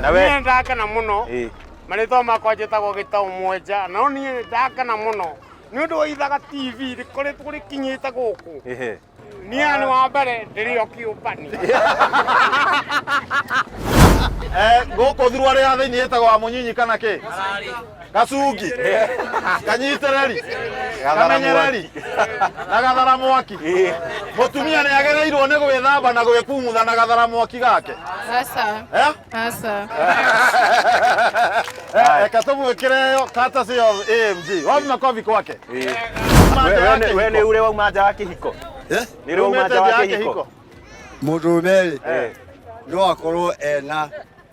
Na we? Niĩ ndakena mũno. Marĩtwa makwa njĩtagwo Gĩtaũ Mwenja, no niĩ ndakena mũno nĩ ũndũ wa Ithaga TV rĩkoretwo rĩkinyĩte gũkũ. Niĩ nĩ wa mbere ndĩrĩ o kĩũmbani. Gũkũ thuruarĩ ya thĩinĩ ĩtagwo wa mũnyinyi kana kĩ? Gacungi, kanyitĩrĩri, kamenyereri na gathara mwaki. Mũtumia nĩ agĩrĩirwo nĩ gwĩthamba na gwĩkumutha na gathara mwaki gake. Aca. Eh? Aca. Reke tũmwĩkĩre ĩyo courtesy of AMG. Wapi makobi kwake? We nĩ ure wauma nja wa kĩhiko? Nĩ ũrĩ wauma nja wa kĩhiko? Mũndũrũme rĩ, no akorwo ena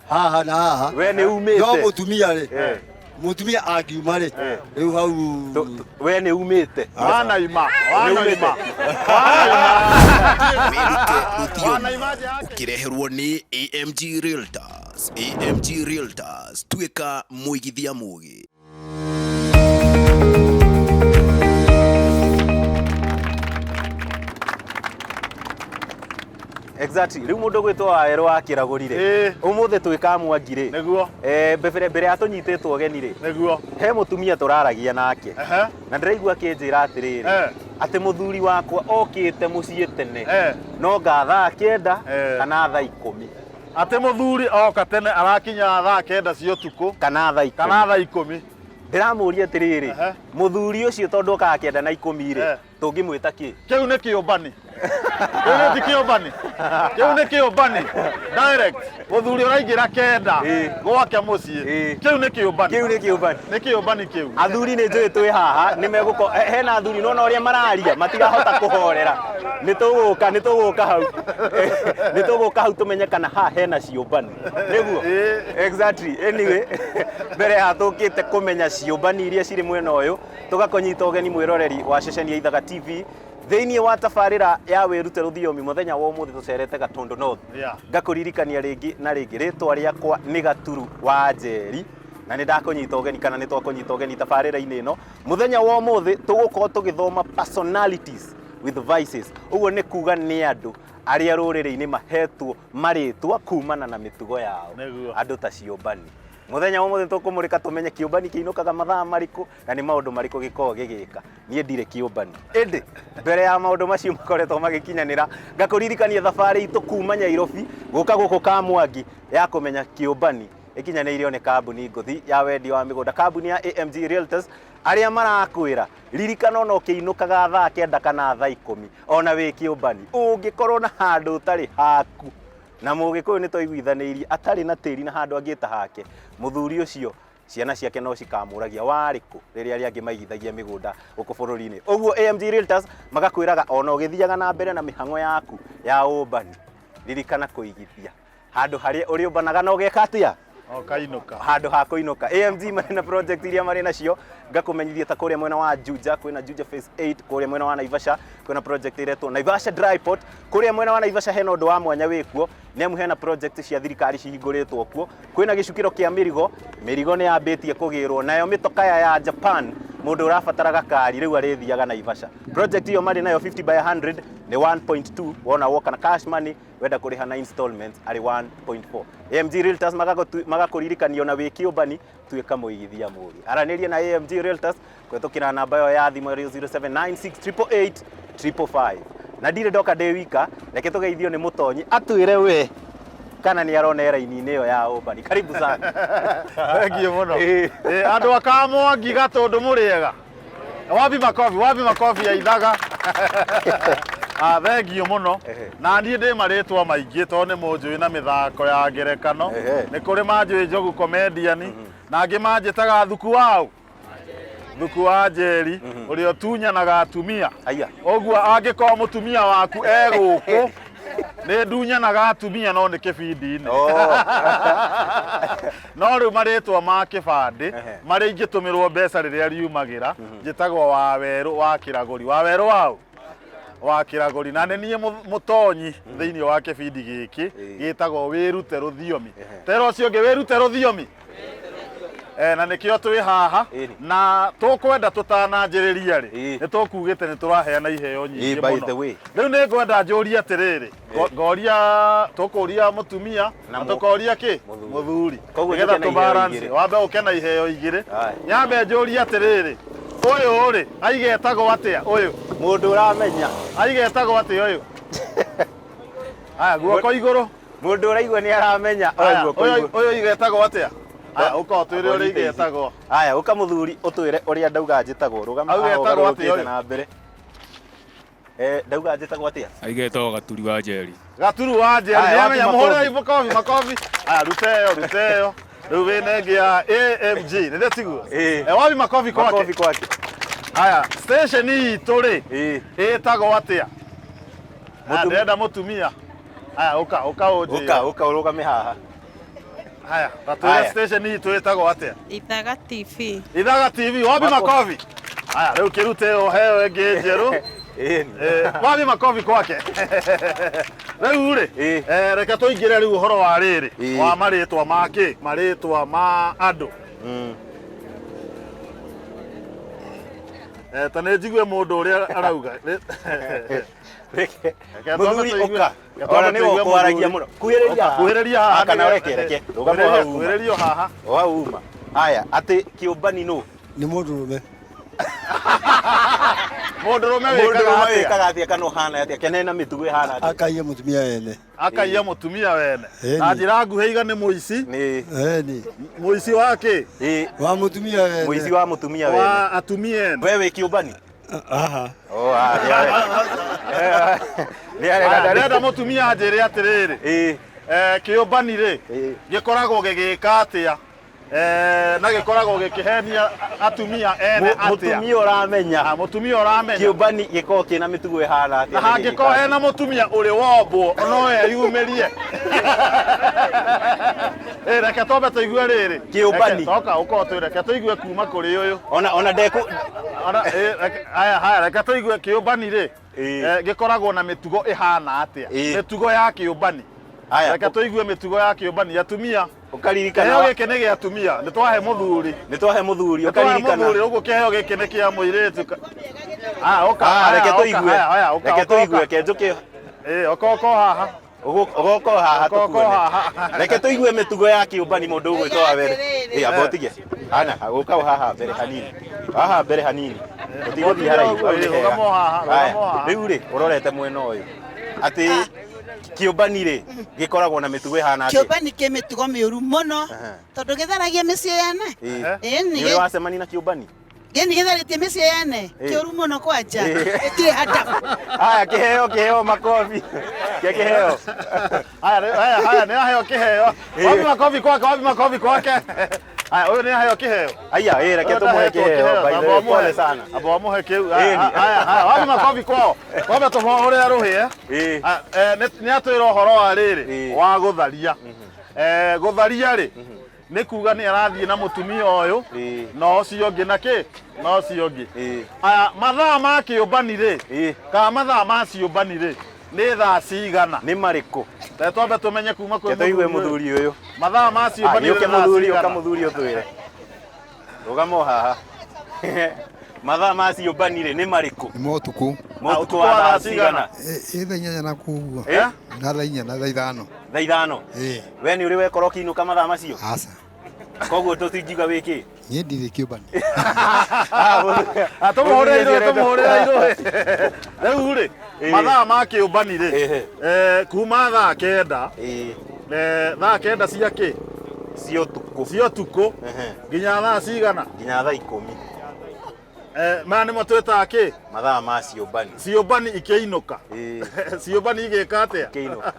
haha na haha. We nĩ umĩte? No mũtumia rĩ, mũtumia angiuma rĩ, rĩu hau. We nĩ umĩte? Wanaima, wanaima. Wĩrute rũthiomi ũkĩreherwo nĩ AMG Realtors. AMG Realtors, tuĩka mũigithia mũgĩ. Exactly. Rĩu mũndũ gwĩtwo Wawerũ wa Kĩragũri rĩ, ũmũthĩ twĩ Kamwangi rĩ, Nĩguo. Mbere ya tũnyitĩtwo ũgeni rĩ, Nĩguo. He mũtumia tũraragia nake na ndĩraigua akĩnjĩra atĩrĩrĩ, atĩ mũthuri wakwa okĩte mũciĩ tene no nga thaa 9 kana thaa 10. Atĩ mũthuri oka tene arakinya thaa 9 cia ũtukũ kana thaa 10. Kana thaa 10. Ndĩramũria atĩrĩrĩ, mũthuri ũcio tondũ okaga 9 na 10 rĩ, tũngĩmwĩta kĩ? Kĩu nĩ kĩũmbani. Kĩu nĩ ti kĩũmbani. Kĩu nĩ kĩũmbani. Direct. Mũthuri ũraingĩra 9 gwake mũciĩ. Kĩu nĩ kĩũmbani. Kĩu nĩ kĩũmbani. Nĩ kĩũmbani kĩu. Athuri nĩ njũĩ twĩ haha nĩ megũko hena athuri nona ũrĩa mararia matigahota kũhorera. Nĩ tũgũka, nĩ tũgũka hau. Nĩ tũgũka hau tũmenye kana haha hena ciũmbani. Nĩguo? Exactly. Anyway, mbere ya tũkĩte kũmenya ciũmbani iria cirĩ mwena ũyũ, tũgakũnyita ũgeni mwĩroreri wa ceceni ya Ithaga TV thĩinĩ wa tabarĩra ya wĩrute rũthiomi. Mũthenya wa ũmũthĩ tũcerete Gatundu North. Ngakũririkania rĩngĩ na rĩngĩ rĩtwa rĩakwa nĩ Gaturu wa Njeri, na nĩ ndakũnyita ũgeni kana nĩ twakũnyita ũgeni tabarĩra-inĩ ĩno. Mũthenya wa ũmũthĩ tũgũkorwo tũgĩthoma personalities with vices. Ũguo nĩ kuga nĩ andũ arĩa rũrĩrĩ-inĩ mahetwo marĩtwa kumana na mĩtugo yao. Andũ ta ciũmbani. Mũthenya wa ũmũthĩ tũkũmũrĩka tũmenye kĩũmbani kĩinũkaga mathaa marĩkũ na nĩ maũndũ marĩkũ gĩkoragwo gĩgĩka. Niĩ ndirĩ kĩũmbani. Ĩndĩ mbere ya maũndũ macio makoretwo magĩkinyanĩra, ngakũririkania thabarĩ itũ kuma Nyairobi gũka gũkũ Kamwangi ya kũmenya kĩũmbani ĩkinyanĩirio nĩ kambuni ngũthi ya wendia wa mĩgũnda, kambuni ya AMG Realtors, arĩa marakwĩra ririkana ona ũkĩinũkaga thaa 9 kana thaa 10 ona wĩ kĩũmbani ũngĩkorwo na handũ ũtarĩ haku. Na mũgĩkũyũ nĩ twaiguithanĩirie atarĩ na tĩri na handũ angĩta hake, mũthuri ũcio ciana ciake no cikamũragia warĩ kũ rĩrĩa arĩa angĩ maigithagia mĩgũnda gũkũ bũrũri-inĩ. Ũguo AMG Realtors magakwĩraga ona ũgĩthiaga na mbere na mĩhang'o yaku ya ũmbani, ririkana kũigithia handũ harĩa ũrĩũmbanaga na ũgeka atĩa? Ũkainũka. Handũ ha kũinũka. AMG marĩ na project iria marĩ nacio, ngakũmenyithia ta kũrĩa mwena wa Juja kwĩna Juja Phase 8, kũrĩa mwena wa Naivasha kwĩna project ĩretwo Naivasha Dry Port. Kũrĩa mwena wa Naivasha hena ũndũ wa mwanya wĩkuo, nĩ amu hena project cia thirikari cihingũrĩtwo kuo. Kwĩna gĩcukĩro kĩa mĩrigo, mĩrigo nĩ yambĩtie kũgĩrwo, nayo mĩtokaya ya Japan, mũndũ ũrabatara gakari rĩu arĩthiaga Naivasha. Project ĩyo marĩ nayo 50 by 100 nĩ 1.2, wona woka na cash money, wenda kũrĩha na installments arĩ 1.4. AMG Realtors magakũririkania ona wĩ kĩũmbani tuĩka mũigithia mũgĩ. Aranĩria na AMG Realtors kũhetũkĩra namba ĩyo ya thimũ ĩrĩ 0796888555. Na ndirĩ ndoka ndĩ wika, reke tũgeithio nĩ mũtonyi atwĩre we kana nĩ arona e raini-inĩ ĩyo ya ũmbani. Karibu sana. Thengiũ mũno. Andũ a Kamwangi Gatũndũ mũrĩ ega? Wapi makobi, wapi makobi ya Ithaga. Thengiũ mũno. Na niĩ ndĩ marĩtwa maingĩ tondũ nĩ mũnjũĩ na mĩthako ya ngerekano. Nĩ kũrĩ manjũĩ Njogu comedian, na angĩ manjĩtaga Thuku waũ? Thuku wa Njeri, ũrĩa ũtunyanaga atumia. Ũguo angĩkorwo mũtumia waku e gũkũ, nĩ ndunyanaga atumia no nĩ kĩbindi-inĩ. No rĩu marĩtwa ma kĩbandĩ marĩa ingĩtũmĩrwo mbeca rĩrĩa riumagĩra, njĩtagwo Wawerũ wa Kĩragũri. Wawerũ waũ? Wa Kĩragũri. Na nĩ niĩ mũtonyi thĩinĩ wa kĩbindi gĩkĩ gĩtagwo Wĩrute Rũthiomi. Tera ũcio ũngĩ, wĩrute rũthiomi. Na nĩkĩo twĩ haha. Na tũkwenda tũtananjĩrĩria rĩ, nĩ tũkugĩte nĩ tũraheana iheo nyingĩ By mũno. the way. Rĩu nĩ ngwenda njũrie atĩrĩrĩ, ngoria, tũkũria mũtumia na tũkoria kĩ? Mũthuri. Koguo Nĩgetha njũke na tũ iheo balance. igĩrĩ. Wambe ũke na iheo igĩrĩ. Nyambe njũrie atĩrĩrĩ, ũyũ rĩ, aigetagwo atĩa ũyũ? Mũndũ ũramenya. Aigetagwo atĩa ũyũ? Aya, guoko igũrũ. Mũndũ ũraigua nĩ aramenya. Oya Aya, guoko ũyũ igũrũ. Ũyũ igetagwo atĩa? Aya, ũka ũtwĩre ũrĩa Nyite ici. igetagwo. Aya, ũka mũthuri ũtwĩre ũrĩa ndauga njĩtagwo. Rũgama Auga haha etagwo atĩa ũgarũrũkĩte ũyũ? na mbere. Ndauga njĩtagwo atĩa? Aigetagwo Gaturi wa Njeri. Gaturu wa Njeri. Aya, Nĩamenya, wapi mũhũrĩre makobi? makobi, makobi. Aya, rute ĩyo, rute ĩyo. Rĩu wĩna ĩngĩ ya AMG, nĩ tiguo? Wapi makobi kwake? Makobi kwake. Aya, station itũ rĩ, ĩtagwo atĩa? Aya, ndĩrenda mũtumia. Aya, ũka, ũka ũnjĩre. Ũka, ũka ũrũgame haha. Haya, tatwĩre Haya. station itũ ĩtagwo atĩa? Ithaga TV. Ithaga TV, wapi makobi? Haya, rĩu kĩrute ĩyo heo ĩngĩ njerũ. Wapi makobi kwake? Rĩu rĩ, reke tũingĩre rĩu ũhoro wa rĩrĩ, wa marĩtwa ma kĩ? Marĩtwa ma andũ. Ta nĩ njigue mũndũ ũrĩa arauga. Reke. Reke twambe Mũthuri tũigue- ũka. reke twambe Ona nĩwe tũigue ũkwaragia mũthuri. mũno. Kuhĩrĩria Ũka, haha. kuhĩrĩria haha. Kana reke, reke. Rũgama o hau uma. Kuhĩrĩria o haha. O hau uma. Haya, atĩ kĩũmbani nũ? Nĩ mũndũrũme. Mũndũrũme Mũndũrũme wĩkaga atĩa? wĩkaga atĩa kana ũhana atĩa? Kana ena mĩtugo ĩhana atĩa? Akaiya mũtumia wene. Akaiya mũtumia wene. Ĩni. Na njĩra nguhĩ iga nĩ mũici. Ĩni. Mũici wa kĩ? Wa mũtumia wene. Mũici wa mũtumia wene. Wa atumia ene. We wĩ kĩũmbani? Aha. Oh, ah, nĩ arega Aya, ndarĩ. ndĩrenda mũtumia anjĩre atĩrĩrĩ, kĩũmbani rĩ, gĩkoragwo gĩgĩka atĩa? Na gĩkoragwo gĩkĩhenia atumia ene atĩa? Mũtumia ũramenya. Ah, mũtumia ũramenya. Kĩũmbani gĩkoragwo kĩna mĩtugo ĩhana atĩa? Na hangĩkorwo hena mũtumia ũrĩ wombwo no eyumĩrie. Reke twambe tũigue rĩrĩ. Kĩũmbani. Reke, toka ũka ũtwĩre, reke tũigue kuma kũrĩ ũyũ. Ona ndeku. Ona, reke, haya, haya, reke tũigue kĩũmbani rĩ. Gĩkoragwo na mĩtugo ĩhana atĩa? Mĩtugo ya kĩũmbani. Haya, Reke tũigue mĩtugo ya kĩũmbani. Atumia. Ũkaririkana Kĩheo gĩkĩ nĩ gĩa atumia. Nĩ twahe mũthuri. Nĩ twahe mũthuri, Nĩ twahe ũkaririkana. mũthuri, ũguo kĩheo gĩkĩ nĩ kĩa mũirĩtu. Ah, ũka, Ah, haya, reke ũka, tũigue. haya, haya, ũka, Reke ũka, tũigue, ũka. reke njũke. Ũka, ũka haha. Ũgoka haha Ũka, ũka tũkuone. haha. Reke tũigue mĩtugo ya kĩũmbani mũndũ ũgwĩtwo wa mbere. Amba ũtige. Ana, gũka o haha mbere hanini. Haha mbere hanini. Tũtigũthiĩ haraihu, hau nĩ hega. Rũgama o haha, Haya, rũgama o haha. Rĩu rĩ, ũrorete mwena ũyũ. Atĩ kĩũmbani rĩ, gĩkoragwo na mĩtugo ĩhana atĩa? Kĩũmbani kĩ mĩtugo mĩũru mũno tondũ gĩtharagia mĩciĩ yene. Ĩni, Nĩ ũrĩ wacemania na kĩũmbani? Gĩni gĩtharĩtie mĩciĩ yene kĩũru mũno kwanja. Gĩtirĩ hadabu. Haya, kĩheo, kĩheo, makobi. Kĩa kĩheo. Haya, haya, haya, nĩ aheo kĩheo. Wapi makobi kwake, wapi makobi kwake. Haya, ũyũ nĩ aheo kĩheo. Aya, reke Ũyũ tũmũhe ndahetwo kĩheo, by the Amba way, ũmũhe. pole sana. Amba ũmũhe kĩu. Haya, haya, haya, wapi makobi kwao. Wambe tũmũhũrĩre rũhĩ, eh. Ah, nĩ atwĩra ũhoro wa rĩrĩ, wa gũtharia. Gũtharia rĩ, nĩ kuga nĩ arathiĩ na mũtumia ũyũ, na ũcio ũngĩ na kĩ? Na ũcio ũngĩ. Aya, mathaa ma kĩũmbani rĩ, kana mathaa ma ciũmbani rĩ, nĩ thaa cigana? Nĩ marĩkũ? Reke twambe tũmenye kuma kwĩ Reke tũigue mũthuri mũthuri ũyũ. Mathaa ma ciũmbani Ah, nĩũke nĩ thaa mũthuri, ũka cigana? mũthuri ũtwĩre. Rũgama o haha. Mathaa ma ciũmbani rĩ, nĩ marĩkũ? Nĩ motukũ. Motukũ wa thaa cigana? Ĩ thaa inyanya na kũu ũguo. Eh? Na thaa inya na thaa ithano. Thaa ithano? Ĩ. We nĩ ũrĩ wekora ũkĩinũka mathaa macio? Aca. Koguo tũtingiuga wĩ kĩ? Niĩ ndirĩ kĩũmbani. Ah, tũmũhũrĩre irũĩ, tũmũhũrĩre irũĩ. Rĩu rĩ, mathaa ma kĩũmbani rĩ, kuma thaa kenda, thaa kenda cia kĩ? Cia ũtukũ. Cia ũtukũ, nginya thaa cigana? Nginya thaa ikũmi. Maya nĩmo twĩtaga kĩ? Mathaa ma ciũmbani. Ciũmbani ikĩinũka. Ciũmbani igĩka atĩa? Ikĩinũka.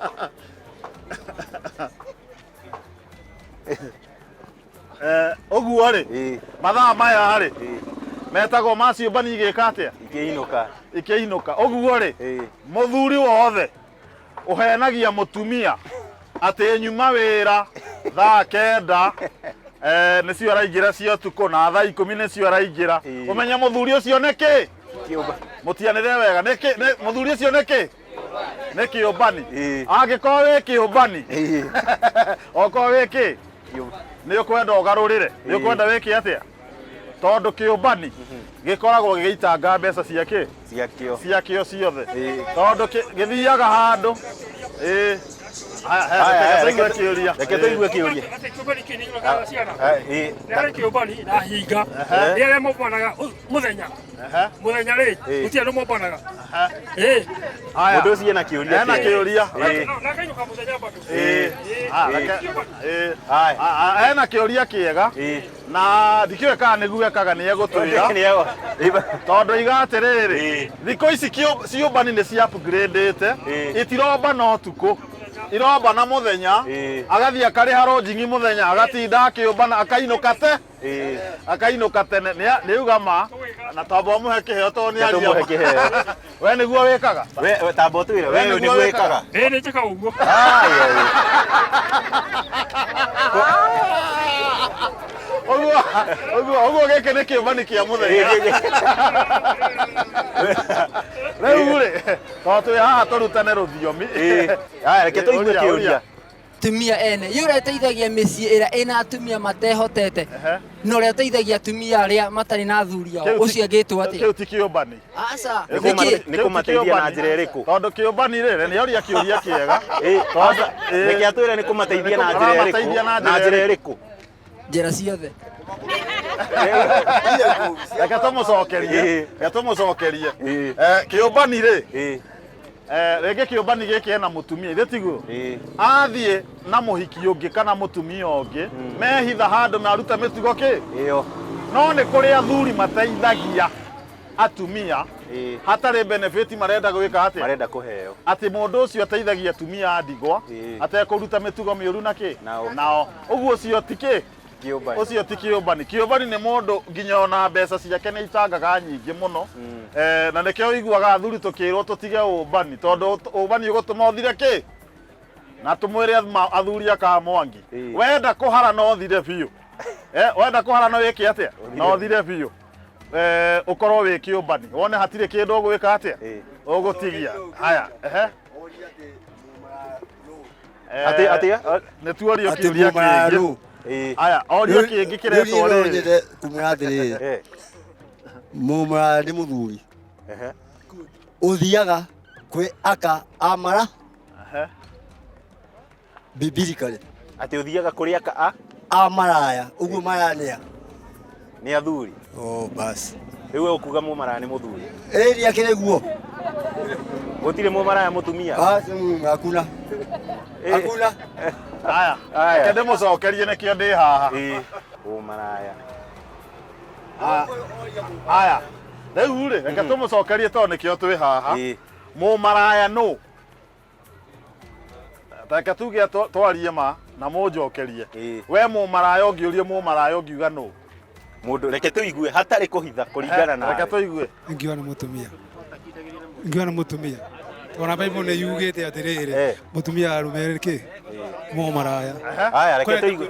Ũguo rĩ, mathaa maya rĩ, metagwo ma ciũmbani igĩka atĩa? Ikĩinũka. Ikĩinũka. Ũguo rĩ, mũthuri wothe ũhenagia mũtumia atĩ nyuma wĩra thaa kenda, nĩcio araingĩra cia ũtukũ na thaa ikũmi nĩcio araingĩra, ũmenye mũthuri ũcio nĩ kĩ? Mũtianĩre wega, nĩ kĩ? Mũthuri ũcio nĩ kĩ? Nĩ kĩũmbani. Angĩkorwo wĩ kĩũmbani, okorwo wĩ kĩ? Nĩ ũkwenda ũgarũrĩre, nĩ ũkwenda wĩke atĩa? Tondũ kĩũmbani gĩkoragwo gĩgĩitanga mbeca cia kĩ? Ciakĩo. Ciakĩo ciothe. Tondũ gĩthiaga handũ. Ĩĩ. Haya, Haya, reke tũigue kĩũria. Reke tũigue kĩũria. Atĩ kĩũmbani kĩu nĩ kĩrokaga ciana. Ĩĩ. Nĩ kĩũmbani na hinga. Nĩ arĩa mombanaga mũthenya. Mũthenya rĩ, gũtirĩ andũ mombanaga. Ĩĩ. Haya. Mũndũ ũcio ena kĩũria. Ena kĩũria. Ĩĩ. Na akainũka mũthenya bado. Ĩĩ. Haya, reke- ĩĩ. Haya. Ena kĩũria kĩega Ĩĩ. na ndikĩũĩ kana nĩguo ekaga nĩ egũtwĩra Nĩ egũ- tondũ iga atĩrĩrĩ Ĩĩ. thikũ ici ciũmbani nĩ cia upgradĩte Ĩĩ. itirombana ũtukũ irombana mũthenya Ĩĩ. agathiĩ akarĩha rũnjingi mũthenya agatinda akĩũmbana akainũka te Ĩĩ. akainũka tene nĩ uga ma na tamba ũmũhe kĩheo tondũ nĩ Reke aria tũmũhe ma. kĩheo. We nĩguo wĩkaga? We tamba ũtwĩre, we We nĩguo nĩguo wĩkaga? Ĩĩ nĩ njĩkaga ũguo. Ũguo ũguo ũguo gĩkĩ nĩ kĩũmbani kĩa mũthenya. Rĩu rĩ, tondũ twĩ haha tũrutane rũthiomi. Haya, reke tũigue Ũria, kĩũria. ũria. Atumia ene ĩ ũrĩa ĩteithagia mĩciĩ ĩrĩa ĩna atumia matehotete na ũrĩa ĩteithagia atumia arĩa matarĩ na athuri ao Kĩu ti- ũcio angĩtwo atĩa? Kĩu ti kĩũmbani. Aca, Kĩu ti nĩkĩ? Nĩ kũmateithia na njĩra ĩrĩkũ? Tondũ kĩũmbani rĩ, nĩ oria kĩũria kĩega. Ĩĩ, Tondũ reke atwĩre nĩ kũmateithia na njĩra Aramateithia ĩrĩkũ? na Na njĩra ĩrĩkũ? Njĩra ciothe. Reke tũmũcokerie. Reke tũmũcokerie. Kĩũmbani rĩ, rĩngĩ kĩũmbani gĩkĩ ena mũtumia, ithe tiguo? Athiĩ na mũhiki ũngĩ kana mũtumia ũngĩ, mehitha handũ maruta mĩtugo kĩ? Ĩyo. No nĩ kũrĩ athuri mateithagia atumia hatarĩ benefit marenda gwĩka atĩa? Marenda kũheo. Atĩ mũndũ ũcio ateithagia atumia a ndigwa atekũruta mĩtugo mĩũru na kĩ? Nao. Ũguo ũcio ti kĩ? Kĩũmbani. Ũcio ti kĩũmbani. Kĩũmbani nĩ mũndũ nginya ona mbeca ciake nĩ itangaga nyingĩ mũno. Na nĩkĩo ũiguaga athuri tũkĩrwo tũtige ũmbani tondũ ũmbani ũgũtũma ũthire kĩ? Na tũmwĩre athuri aka Mwangi. Wenda kũhara no ũthire biũ. Wenda kũhara no wĩke atĩa? No ũthire biũ. Ũkorwo wĩ kĩũmbani. Wone hatirĩ kĩndũ ũgwĩka atĩa? Ũgũtigia. Haya, ehe. Atĩ atĩa? Nĩ tuorio Atĩ kĩũria mũmaraya kĩngĩ. nũ? Aya, orio kĩngĩ kĩretwo Rĩu niĩ no rĩrĩ. nyende kumwĩra atĩrĩrĩ, mũmaraya nĩ mũthuri ũthiaga kwĩ aka a mara biblically. Atĩ ũthiaga kũrĩ aka a? A maraya, ũguo maraya nĩ a? Nĩ athuri. Oh, basi. Rĩu we ũkuga mũmaraya nĩ mũthuri. Ĩĩ nĩ akĩrĩ guo. Gũtirĩ mũmaraya mũtumia. Ah, hakuna. Hakuna. Haya, Haya. reke ndĩmũcokerie nĩkĩo ndĩ haha. Ũmaraya. Haya, rĩu rĩ, reke tũmũcokerie tondũ nĩkĩo twĩ haha. Mũmaraya nũ? Reke tuge twarie ma na mũnjokerie. We mũmaraya ũngĩũrio mũmaraya ũngiuga nũ? Mũndũ reke tũigue hatarĩ kũhitha kũringana na. Reke tũigue. Ingiuga nĩ mũtumia. Ingiuga nĩ mũtumia. Ona Bible nĩ yugĩte atĩrĩrĩ, mũtumia arũme kĩ? Mũmaraya. Haya, reke tũigue.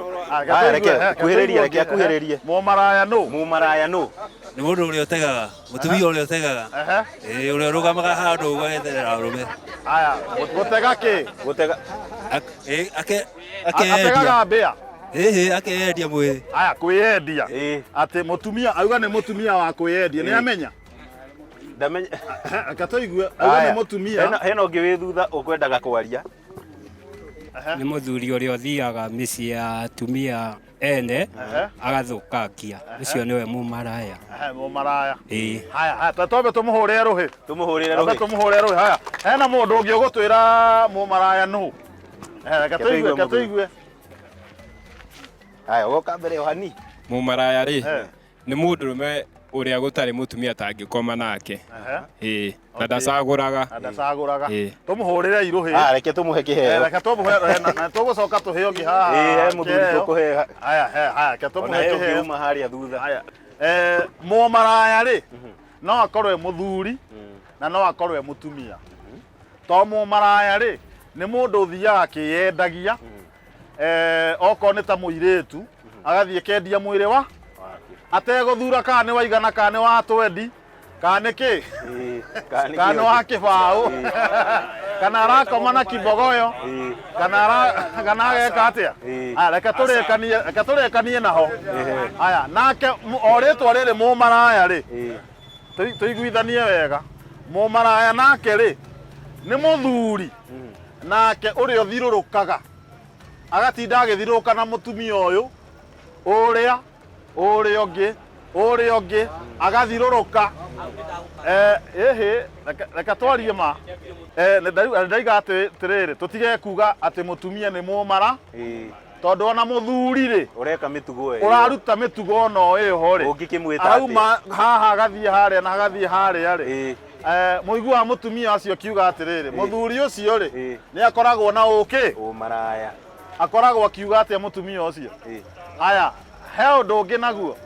Haya, reke kuhĩrĩria, reke akuhĩrĩrie. Mũmaraya nũ? Mũmaraya nũ? Nĩ mũndũ ũrĩa ũtegaga, mũtumia ũrĩa ũtegaga. Ĩĩ, ũrĩa ũrũgamaga handũ ũguo ageterera arũme. Haya, gũtega kĩ? Gũtega. Akeyendia. Ategaga mbĩa. Ĩhĩ, akeyendia mwĩrĩ. Haya, kwĩyendia. Atĩ mũtumia, auga nĩ mũtumia wa kwĩyendia, nĩ amenya? Ndamenya. Reke tũigue, auga nĩ mũtumia. Hena ũngĩ wĩ thutha ũkwendaga kwaria. Nĩ mũthuri ũrĩa ũthiaga mĩciĩ ya atumia ene agathũkangia, ũcio nĩwe mũmaraya. Ehe, mũmaraya. Ĩĩ. Haya, haya, ta twambe tũmũhũrĩre rũhĩ. Tũmũhũrĩre Twambe rũhĩ. tũmũhũrĩre rũhĩ. Haya, hena mũndũ ũngĩ ũgũtwĩra mũmaraya nũ? Ehe, reke Reke tũigue, tũigue reke mũthuri. tũigue. Haya, ũgoka mbere o hani. Mũmaraya rĩ, nĩ mũndũrũme ũrĩa gũtarĩ mũtumia atangĩkoma nake. Ĩĩ, na ndacagũraga. Na ndacagũraga. Ĩĩ. Tũmũhũrĩre irũhĩ. Ah, reke tũmũhe kĩheo. Reke tũmũhe na tũgũcoka tũhe ũngĩ haha. Ĩĩ, he mũthuri kĩheo. tũkũhe. Haya, he, haya, reke Ona tũmũhe he ũngĩ kĩheo. uma harĩa thutha. Haya. Mũmaraya rĩ, no akorwo e mũthuri na no akorwo e mũtumia. To mũmaraya rĩ, nĩ mũndũ ũthiaga akĩyendagia, okorwo nĩ ta mũirĩtu, agathiĩ kendia mwĩrĩ wa ategũthura kana nĩ waigana kana nĩ wa twendi kana nĩ kĩ kana nĩ wa kĩbaũ. Kana arakoma na kibogoyo kana kana ageka atia? Aya reke tũrĩkanie reke tũrĩkanie naho. Aya nake o rĩtwa rĩrĩ mũmaraya rĩ tũiguithanie wega. Mũmaraya nake rĩ nĩ mũthuri nake ũrĩa ũthirũrũkaga agatinda agĩthirũrũka na mũtumia ũyũ ũrĩa ũrĩa ũngĩ ũrĩa ũngĩ agathirũrũka. Ĩhĩ reke twarie ma. Nĩ ndaiga atĩrĩrĩ tũtige kuga atĩ mũtumia nĩ mũmara tondũ ona mũthuri rĩ Ũreka mĩtugo ĩyo. Ũraruta mĩtugo no ĩyo rĩ. Ũngĩkĩmwĩta Arauma haha agathiĩ harĩa na agathiĩ harĩa rĩ. Mũiguaga mũtumia ũcio akiuga atĩrĩrĩ mũthuri ũcio rĩ nĩ akoragwo na ũkĩ ũmaraya. Akoragwo akiuga atĩa mũtumia ũcio? Aya he ũndũ ũngĩ naguo.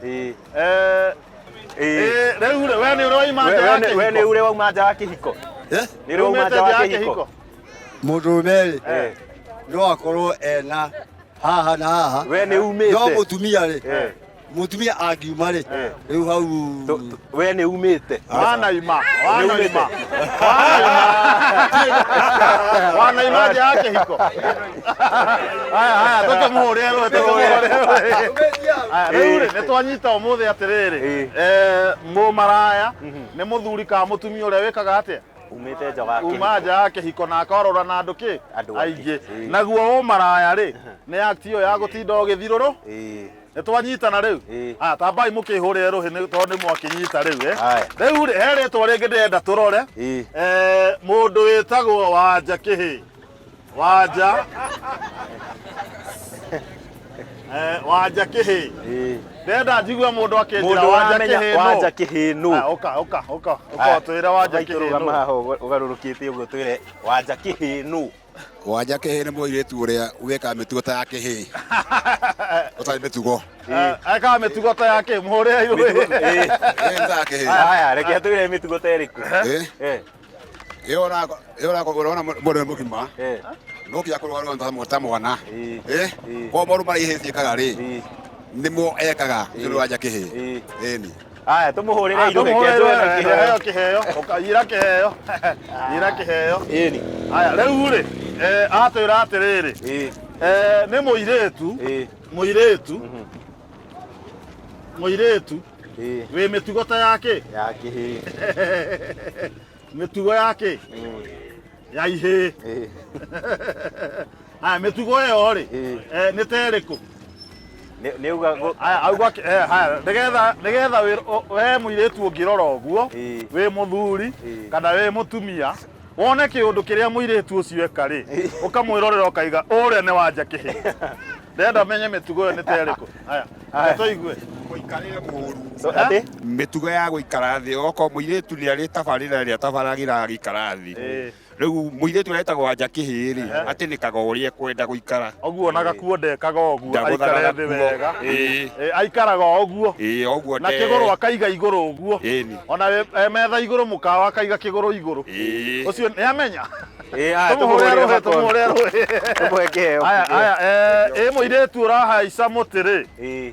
Rĩu rĩ we nĩ ũrĩ waima nja ya We nĩ kĩhiko? Ũrĩ wauma nja wa kĩhiko? Nĩ ũrĩ wauma Umĩte nja wa nja ya kĩhiko? Kĩhiko? Mũndũrũme rĩ no akorwo ena haha na haha. We nĩ umĩte? No mũtumia rĩ, mũtumia angiuma rĩ, rĩu hau We nĩ umĩte? Wanaima wanaima wanaima nja ya kĩhiko. Haya haya tũkĩmũhũrĩre rũĩ tũkĩmũhũrĩre rũĩ. Haya rĩu rĩ nĩ twanyita ũmũthĩ atĩrĩrĩ mũmaraya nĩ mũthuri kana mũtumia ũrĩa wĩkaga atĩa? Umĩte nja wa Uma kĩhiko. Nja ya kĩhiko na akarora na andũ kĩ Andũ aingĩ. Naguo ũmaraya rĩ nĩ act ĩyo ya gũtinda ũgĩthirũrũ. Nĩ twanyitana rĩu. Aya tambai mũkĩhũrĩre rũhĩ nĩ tondũ nĩ mwakĩnyita rĩu. Rĩu rĩ he rĩtwa rĩngĩ ndĩrenda tũrore. Mũndũ wĩtagwo Wanja Kĩhĩ Wanja Wanja Kĩhĩ ndĩrenda njigue mũndũ akĩnjĩra Mũndũ Wanja ũramenya Kĩhĩ nũ. Wanja Kĩhĩ nũ. Aya, ũka ũka ũka ũka ũtwĩre Wanja Kĩhĩ Rũgama nũ. haha ũgarũrũkĩte ũguo twĩre Wanja Kĩhĩ nũ. Wanja Kĩhĩ nĩ mũirĩtu ũrĩa wĩkaga mĩtugo ta ya kĩhĩ ũtarĩ mĩtugo. Ekaga mĩtugo ta ya kĩ? Mũhũrĩre Mĩtugo- irũĩ. Ĩ, ta ya kĩhĩ. Haya reke atwĩre mĩtugo ta ĩrĩkũ. Ĩyo ũrona mũndũ nĩ mũgima no kinya kũrũgarũga ta mwana. Koguo maũndũ marĩa ihĩĩ ciĩkaga rĩ nĩmo ekaga. Ũcio nĩ Wanja Kĩhĩ ĩni. Haya tũmũhũrĩre irũĩ. Tũmũhũrĩre Reke atwĩre irũĩ, kĩheo. heo kĩheo. Ũka, ira kĩheo ira kĩheo. Ĩni. Haya rĩu rĩ atwĩra atĩrĩrĩ nĩ mũirĩtu mũirĩtu mũirĩtu wĩ mĩtugo ta ya kĩ? Ya kĩhĩ. Mĩtugo ya kĩ? Ya ihĩĩ. Haya mĩtugo ĩyo rĩ nĩ ta ĩrĩkũ? Nĩ uga Haya auga haya nĩgetha nĩgetha we mũirĩtu ũngĩrora ũguo wĩ mũthuri kana wĩ mũtumia wone kĩũndũ kĩrĩa mũirĩtu ũcio eka rĩ ũkamwĩrorera ũkaiga ũrĩa nĩ Wanja Kĩhĩ. Ndĩrenda menye mĩtugo ĩyo nĩ ta ĩrĩkũ. Haya Haya. tũigue. Mũikarĩre mũru. Atĩ? Mĩtugo ya gũikara thĩ okorwo mũirĩtu nĩ arĩ tabarĩra ĩrĩa tabaragĩra agĩikara thĩ. Rĩu mũirĩtu ũrĩa wetagwo Wanja Kĩhĩ rĩ atĩ nĩ kaga ũrĩa ekwenda gũikara. Ũguo na gakuo ndekaga ũguo Ndagũthaga aikare thĩ gakuo. wega. Aikaraga o ũguo. Ĩĩ o ũguo Na kĩgũrũ akaiga igũrũ ũguo. Ĩni. Ona e metha igũrũ mũkawa akaiga kĩgũrũ igũrũ. Ũcio nĩ amenya. Aya, Tũmũhũrĩre tũmũhũrĩre rũhĩ tũmũhũrĩre rũhĩ. Tũmũhe kĩheo. Aya aya ĩ mũirĩtu ũrahaica mũtĩ rĩ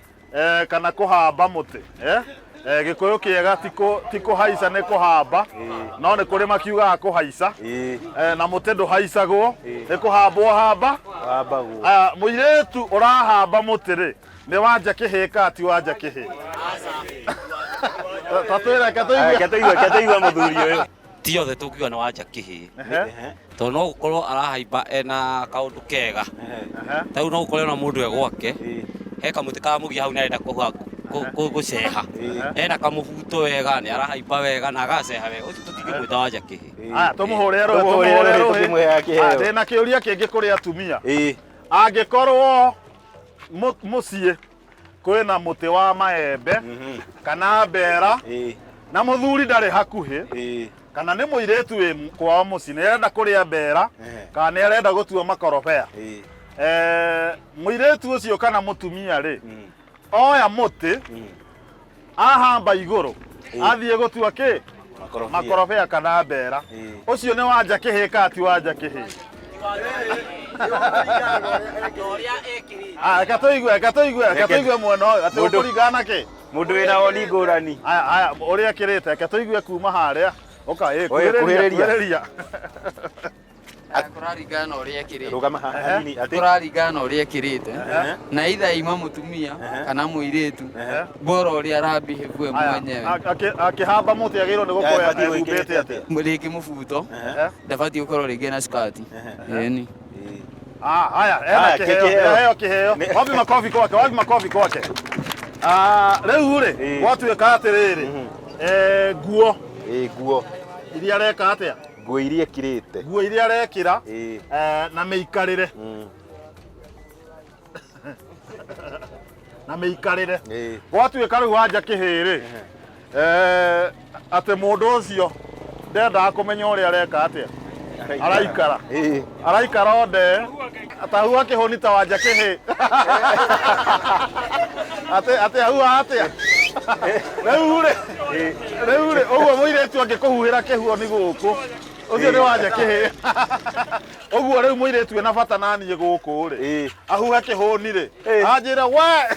kana kũhamba mũtĩ Gĩkũyũ kĩega ti kũhaica nĩ kũhamba no nĩ kũrĩ makiugaga kũhaica na mũtĩ ndũhaicagwo nĩ kũhambwo hamba. Hambagwo. Aya mũirĩtu ũrahamba mũtĩ rĩ nĩ Wanja Kĩhĩ kana ti Wanja Kĩhĩ? Ta twĩre reke tũigue. Reke tũigue reke tũigue mũthuri ũyũ. Ti othe tũngiuga nĩ Wanja Kĩhĩ tondũ no gũkorwo arahaimba ena kaũndũ kega ta rĩu no gũkorwo ona mũndũ e gwake he kamũtĩ karamũgia hau nĩ arenda gũceha ena kamũbuto wega nĩ arahaimba wega na agaceha wega ũcio tũtingĩmwĩta Wanja Kĩhĩ. Aya tũmũhũrĩre rũhĩ Tũmũhũrĩre tũmũhũrĩre rũhĩ, rũhĩ. tũkĩmũheaga kĩheo. Aya, ndĩna kĩũria kĩngĩ kũrĩ atumia. Angĩkorwo mũciĩ kwĩna mũtĩ wa maembe kana mbera na mũthuri ndarĩ hakuhĩ kana nĩ mũirĩtu wĩ kwao mũciĩ nĩ arenda kũrĩa mbera kana nĩ arenda gũtua makorobea mũirĩtu ũcio kana mũtumia rĩ oya mũtĩ ahamba igũrũ athiĩ gũtua kĩ? Makorobea kana mbera. Ũcio nĩ Wanja Kĩhĩ kana ti Wanja Kĩhĩ? Ah, reke tũigue reke tũigue reke tũigue mwena ũyũ atĩ ũkũringana na kĩ? Mũndũ wĩna woni ngũrani. Aya aya ũrĩa ekĩrĩte reke tũigue kuma harĩa ũka Oye, kuhĩrĩria kuhĩrĩria. kuhĩrĩria. Kũraringana na ũrĩa ekĩrĩte. Rũgama haha hanini, atĩ? Kũraringana na ũrĩa ekĩrĩte. Na either ima mũtumia kana mũirĩtu. Bora ũrĩa arabehave we mwenyewe. Akĩhamba mũtĩ agĩrĩirwo nĩ gũkorwo Abatiĩ ehumbĩte atĩa? Rĩngĩ mũbuto. Ndabatiĩ gũkorwo rĩngĩ na skati. Ĩni. Ah, haya, ena Haya, kĩheo, kĩheo. heo kĩheo. Wapi makobi kwake, wapi makobi kwake. Ah, rĩu rĩ, gwatuĩka atĩrĩrĩ, eh, nguo. Nguo. Iria areka atĩa? Nguo iria ekĩrĩte. Nguo iria arekĩra, eh, na mĩikarĩre. Na mĩikarĩre. Gwatuĩka rĩu wanja kĩhĩ rĩ, eh, atĩ mũndũ ũcio ndendaga kũmenya ũrĩa areka atĩa. Araikara. Araikara o ndee. Atahua kĩhũni ta wanja kĩhĩ. Atĩ atĩ ahua atĩa? Rĩu rĩ, rĩu rĩ, ũguo mũirĩtu angĩkũhuhĩra kĩhuoni gũkũ, ũcio nĩ wanja kĩhĩ. Ũguo rĩu mũirĩtu ena bata na niĩ gũkũ rĩ, ahuhe kĩhũni rĩ, anjĩre we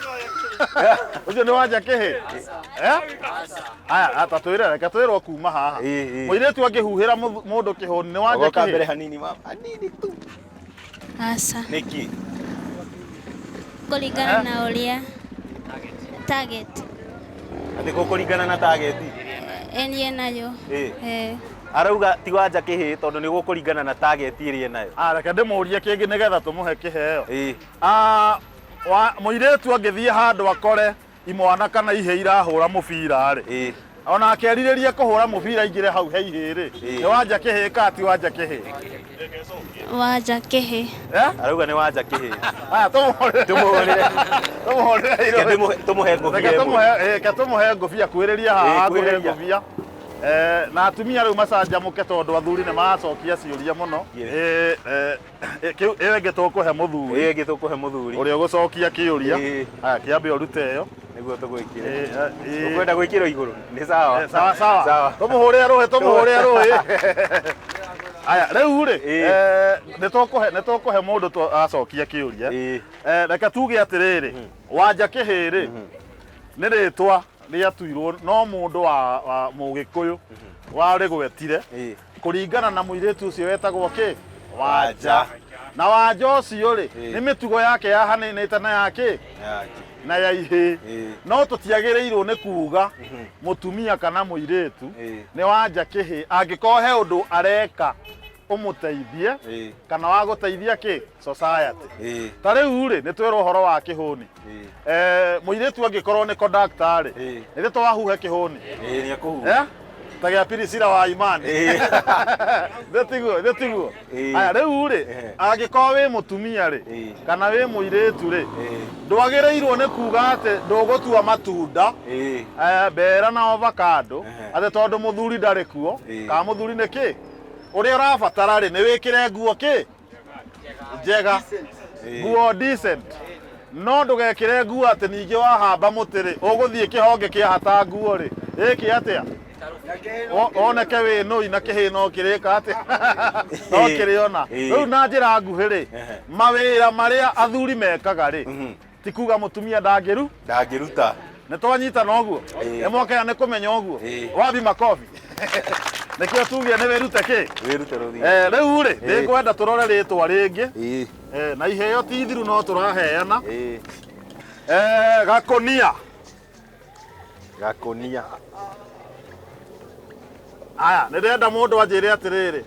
ũcio nĩ wanja kĩhĩ. Eh? Aya, ata twĩre, reke twĩrwo kuma haha. Mũirĩtu angĩhuhĩra mũndũ kĩhũni nĩ wanja Ũgoka mbere kĩhĩ. hanini mama. Hanini tu. Aca. Nĩkĩ? Kũringana na ũrĩa target Atĩ gũkũringana na target. ĩrĩa nayo. Arauga ti wanja kĩhĩ tondũ nĩ gũkũringana na target ĩrĩa enayo. Ah, reke ndĩmũrie kĩngĩ nĩgetha tũmũhe kĩheo. Ah, mũirĩtu angĩthiĩ handũ akore imwana kana ihĩ irahũra mũbira rĩ, ona akerirĩria kũhũra mũbira aingĩre hau he ihĩ rĩ, nĩ wanja kĩhĩ kana ti wanja kĩhĩ? Wanja kĩhĩ. Arauga nĩ wanja kĩhĩ. Aya, tũmũhũrĩre. Tũmũhũrĩre. Tũmũhũrĩre Reke tũmũhe ngũbia Reke ĩmwe. reke tũmũhe ngũbia, kuhĩrĩria haha ngũhe Kuhĩrĩria. ngũbia. Na atumia rĩu macanjamũke tondũ athuri nĩ maracokia ciũria mũno. Ĩyo ĩngĩ tũkũhe mũthuri. Ĩyo ĩngĩ tũkũhe mũthuri. Ũrĩa ũgũcokia kĩũria. Aya, kĩambe ũrute ĩyo. Nĩguo tũgwĩkĩre. Ũkwenda gwĩkĩrwo igũrũ? Nĩ sawa. Sawa sawa. Sawa. Tũmũhũrĩre rũhĩ, tũmũhũrĩre rũhĩ. Aya, rĩu rĩ, nĩ tũkũhe mũndũ acokia kĩũria. Reke tuge atĩrĩrĩ, wanja kĩhĩ rĩ, nĩ rĩtwa rĩatuirwo no mũndũ wa Mũgĩkũyũ warĩgwetire kũringana na mũirĩtu ũcio wetagwo kĩ? Wanja. Na wanja ũcio rĩ, nĩ mĩtugo yake yahanĩnĩte na ya kĩ? Na ya ihĩ. No tũtiagĩrĩirwo nĩ kuga mũtumia kana mũirĩtu nĩ wanja kĩhĩ angĩkorwo he ũndũ areka ũmũteithie kana wa gũteithia kĩ society. Ta rĩu rĩ, nĩ twĩrwo ũhoro wa kĩhũni. Mũirĩtu angĩkorwo nĩ conductor rĩ, nĩ to ahuhe kĩhũni. Nĩ akũhuha. Ta gĩa Priscilla wa Imani. Nĩ tiguo, nĩ tiguo. Aya, rĩu rĩ, angĩkorwo wĩ mũtumia rĩ, kana wĩ mũirĩtu rĩ, ndwagĩrĩirwo nĩ kuga atĩ ndũgũtua matunda, mbera na avocado, atĩ tondũ mũthuri ndarĩ kuo, kana mũthuri nĩ kĩ? Ũrĩa ũrabatara rĩ, nĩ wĩkĩre nguo kĩ? Njega. Nguo decent. No ndũgekĩre nguo atĩ ningĩ wahamba mũtĩ rĩ, ũgũthiĩ kĩhonge kĩahata nguo rĩ, ĩke atĩa? Woneke wĩ nũi na kĩhĩ no kĩrĩka atĩa? No kĩrĩona. Rĩu na njĩra nguhĩ rĩ, mawĩra marĩa athuri mekaga rĩ, ti kuga mũtumia ndangĩru? Ndangĩruta. Nĩ twanyitana ũguo? Nĩ mwakena nĩ kũmenya ũguo? Wapi makobi? Nĩkĩo tugire nĩ wĩrute kĩ? Wĩrute rũthingo. Rĩu rĩ, nĩ ngwenda tũrore rĩtwa rĩngĩ. Na iheo ti thiru no tũraheana. Gakũnia. Gakũnia. Aya, nĩ ndĩrenda mũndũ anjĩre atĩrĩrĩ.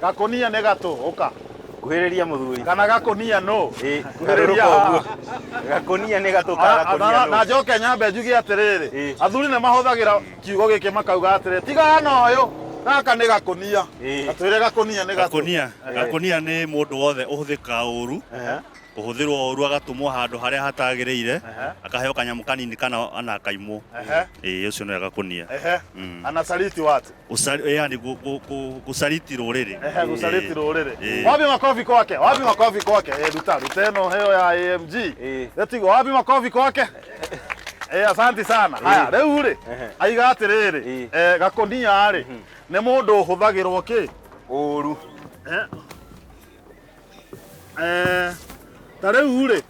Gakũnia nĩ gatũ, ũka. Kuhĩrĩria mũthuri. Kana gakũnia nũ? Kuhĩrĩria ũguo. Gakũnia nĩ gatũ ka gakũnia nũ? Na njoke nyambe njuge atĩrĩrĩ, athuri nĩ mahũthagĩra kiugo gĩkĩ makauga atĩrĩrĩ, tigana na ũyũ, gaka nĩ gakũnia. Gatwĩre gakũnia nĩ gatũ. Gakũnia, gakũnia nĩ mũndũ wothe ũhũthĩkaga ũru, kũhũthĩrwo ũru agatũmwo handũ harĩa hatagĩrĩire, akaheo kanyamũ kanini kana ona akaimwo. Ĩĩ, ũcio nĩwe gakũnia. Anasaliti watu. Yani gũcariti rũrĩrĩ. Gũcariti rũrĩrĩ. Wapi makofi kwake? Wapi makofi kwake? Ruta, ruta ĩno heo ya AMG. Etigo, wapi makofi kwake? Asante sana. Haya, rĩu rĩ, aiga atĩrĩrĩ, gakũnia rĩ, nĩ mũndũ ũhũthagĩrwo kĩ? Ũru. Ta rĩu rĩ,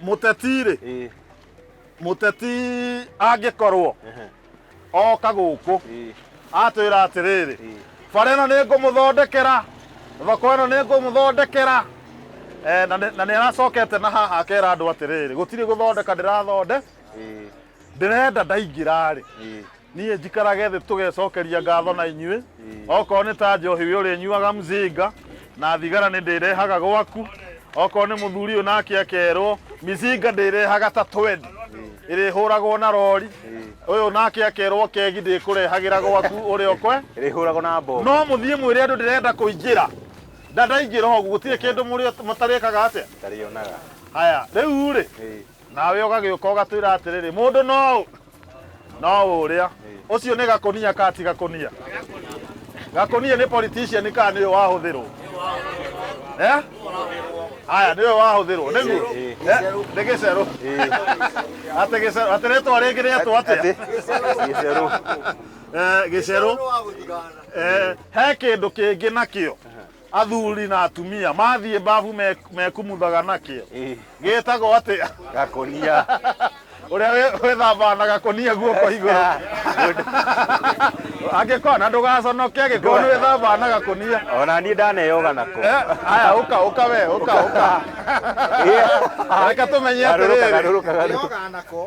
mũteti rĩ, mũteti angĩkorwo oka gũkũ atwĩra atĩrĩrĩ, Bara ĩno nĩ ngũmũthondekera, thoko ĩno nĩ ngũmũthondekera. Eh, na nĩ aracokete na haha akera andũ atĩrĩrĩ, gũtirĩ gũthondeka ndĩrathonde, ndĩrenda ndaingĩra rĩ, niĩ njikarage thĩ tũgecokeria ngatho na inyuĩ. Okorwo nĩ ta njohi we ũrĩnyuaga mzinga na thigara nĩ ndĩrehaga gwaku. Okorwo nĩ mũthuri ũyũ nake akerwo mizinga ndĩrehaga ta 20 ĩrĩhũragwo na rori. Ũyũ nake akerwo kegi ndĩkũrehagĩra gwaku ũrĩa ũkwe ĩrĩhũragwo na mbomu. No mũthiĩ mwĩre andũ ndĩrenda kũingĩra na ndaingĩra ũguo gũtirĩ kĩndũ mũtarĩkaga atĩa? Mũtarĩonaga. Haya rĩu rĩ, nawe ũgagĩũka ũgatwĩra atĩrĩrĩ, mũndũ no no ũrĩa ũcio nĩ gakũnia ka ti gakũnia? Gakũnia nĩ politician ka nĩwe wahũthĩrwo? Eh? Haya nĩwe wahũthĩrwo nĩguo? Eh, nĩ gĩcerũ. Atĩ gĩcerũ, atĩ rĩtwa rĩngĩ rĩetwo atĩa? Gĩcerũ. Eh, gĩcerũ. Eh, he kĩndũ kĩngĩ nakĩo athuri na atumia mathiĩ mbabu mekumuthaga nakĩo gĩtagwo atĩa? Gakũnia. Ũrĩa wĩthambaga na gakũnia guoko igũrũ. Angĩkorwo na ndũgaconoke angĩkorwo nĩ wĩthambaga na gakũnia. Ona niĩ ndaneyoga nako. Haya ũka ũka we ũka ũka. Reke tũmenye Garũrũka, atĩrĩrĩ. garũrũka, garũrũka.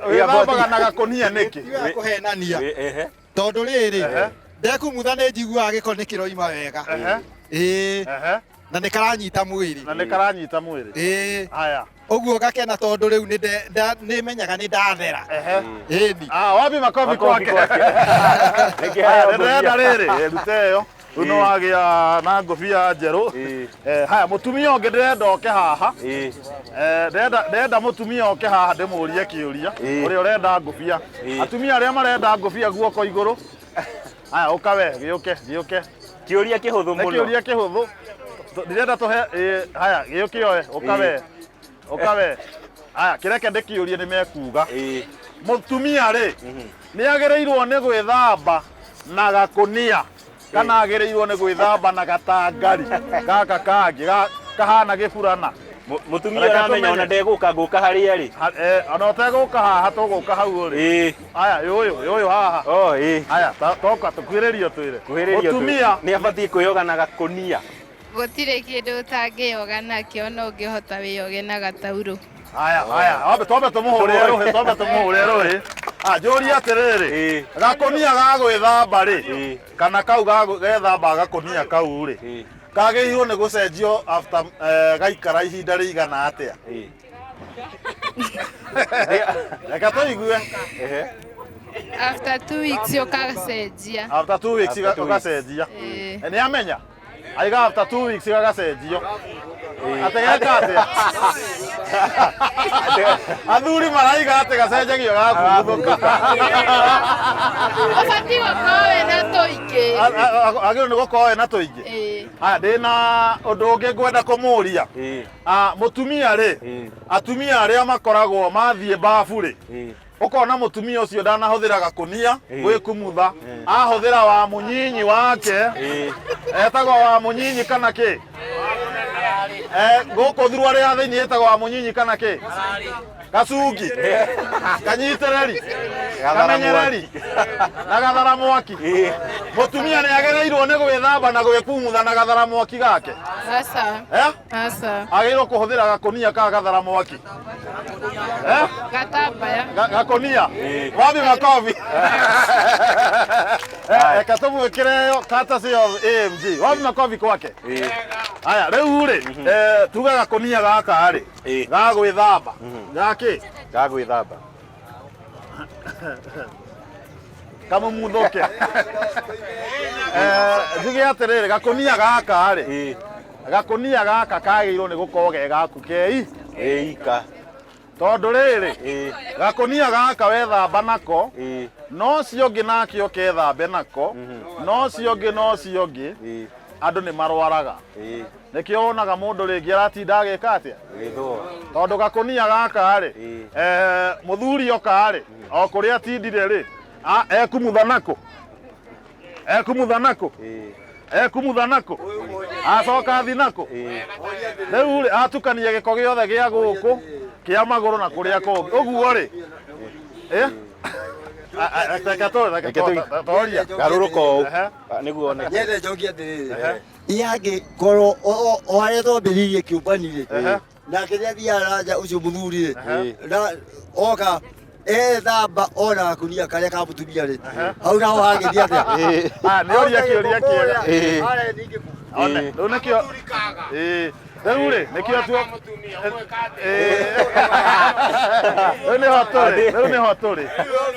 Wĩthambaga na gakũnia nĩkĩ? Tiga kũhenania. Tondũ rĩrĩ, ndekumutha nĩ njiguaga gĩko nĩ kĩroima wega. Ĩĩ. Na nĩ karanyita mwĩrĩ. Na nĩ karanyita mwĩrĩ. Ĩĩ. Haya. Ũguo ngakena tondũ rĩu nĩ menyaga nĩ ndathera. Ĩni. Ah, wapi makofi kwake. Haya, ndĩrenda rĩrĩ, rute ĩyo. Rĩu nĩ wagĩa na ngũbia njerũ. Haya, mũtumia ũngĩ ndĩrenda oke haha. Ndĩrenda mũtumia oke haha ndĩmũrie kĩũria. Ũrĩa ũrenda ngũbia. Atumia arĩa marenda ngũbia guoko igũrũ. Haya, ũka we, gĩũke, gĩũke. Kĩũria kĩhũthũ Nĩ mũno. kĩũria kĩhũthũ. Ndĩrenda tũhe, haya, gĩũke oe, ũka we. Ũka we. Haya, kĩreke ndĩkĩũrie nĩ mekuga. Mũtumia rĩ, nĩ agĩrĩirwo nĩ gwĩthamba na gakũnia kana agĩrĩirwo nĩ gwĩthamba na gatangari gaka kangĩ kahana gĩburana? Mũtumia ũramenya ona ndegũka ngũka harĩa rĩ. Ona ũtegũka haha tũgũka hau ũrĩ. Haya, yũyũ, yũyũ haha. Oh, ĩĩ. Haya, toka tũkuhĩrĩrio twĩre. Kuhĩrĩrio. Mũtumia nĩ abatiĩ kwĩyoga na gakũnia. Gũtirĩ kĩndũ ũtangĩyoga nakĩo no ũngĩhota wĩyoge na gataurũ. Haya, haya, wambe twambe tũmũhũrĩre rũhĩ, twambe tũmũhũrĩre rũhĩ. Ah, njũrie atĩrĩrĩ, gakũnia ga gwĩthamba rĩ, kana kau gethamba gakũnia kau rĩ, kagĩrĩirwo nĩ gũcenjio after gaikara ihinda rĩigana atĩa? Reke tũigue. After 2 weeks ũgacenjia. After 2 weeks ũgacenjia. Nĩ amenya? Aiga after 2 weeks gagacenjio. Atĩ geka atĩa? Athuri maraiga atĩ gacenjagio gakumbuthũka. Ũbatiĩ gũkorwo wĩna tũingĩ. Agĩrĩirwo nĩ gũkorwo wĩna tũingĩ. Haya, ndĩna ũndũ ũngĩ ngwenda kũmũria. Mũtumia rĩ, atumia arĩa makoragwo mathiĩ babu rĩ, ũkona mũtumia ũcio ndanahũthĩra gakũnia gwĩkumutha, ahũthĩra wa mũnyinyi wake, etagwo wa mũnyinyi kana kĩ? Gũkũ thuruarĩ ya thĩinĩ ĩtagwo wa mũnyinyi kana kĩ? Gacungi, kanyitĩrĩri, kamenyereri na gathara mwaki. Mũtumia nĩ agĩrĩirwo nĩ gwĩthamba na gwĩkumutha na gathara mwaki gake? Aca. Aca. Agĩrĩirwo kũhũthĩra gakũnia ka gathara mwaki? Gatambaya. Gakũnia. Wapi makobi? Reke tũmwĩkĩre ĩyo courtesy of AMG. Wapi makobi kwake? Haya, rĩu rĩ, tuge gakũnia gaka rĩ, ga gwĩthamba. Gakĩ? Ga gwĩthamba. Kamũmuthũke. Njuge atĩrĩrĩ, gakũnia gaka rĩ, gakũnia gaka kagĩrĩirwo nĩ gũkorwo ge gaku kei ika. Tondũ rĩrĩ, gakũnia gaka wethamba nako, no ũcio ũngĩ nake ũkethambe nako, no ũcio ũngĩ na ũcio ũngĩ, andũ nĩ marwaraga. Nĩkĩo wonaga mũndũ rĩngĩ aratinda agĩka atĩa? Tondũ gakũnia gaka rĩ, mũthuri oka rĩ, o kũrĩa atindire rĩ, ekumutha nako. Ekumutha nako. Ekumutha nako. Acoka athi nako. Rĩu rĩ, atukania gĩko gĩothe gĩa gũkũ, kĩa magũrũ na kũrĩa kũngĩ. Ũguo rĩ, Reke tũ reke tũria. Garũrũka ũũ. Nĩguo oneke. Nyende njokie atĩrĩrĩ, yangĩkorwo o harĩa twambĩrĩirie kĩũmbani rĩ, nake nĩ athiaga na nja ũcio mũthuri rĩ, na oka ethamba ona gakunia karĩa ka mũtumia rĩ, hau naho hangĩthiĩ atĩa? Ah, nĩ ũria kĩũria kĩega. Harĩa ningĩ One, rĩu nĩkĩo ĩĩ, rĩu rĩ nĩkĩo tuo rĩu nĩho tũrĩ, rĩu nĩho tũrĩ.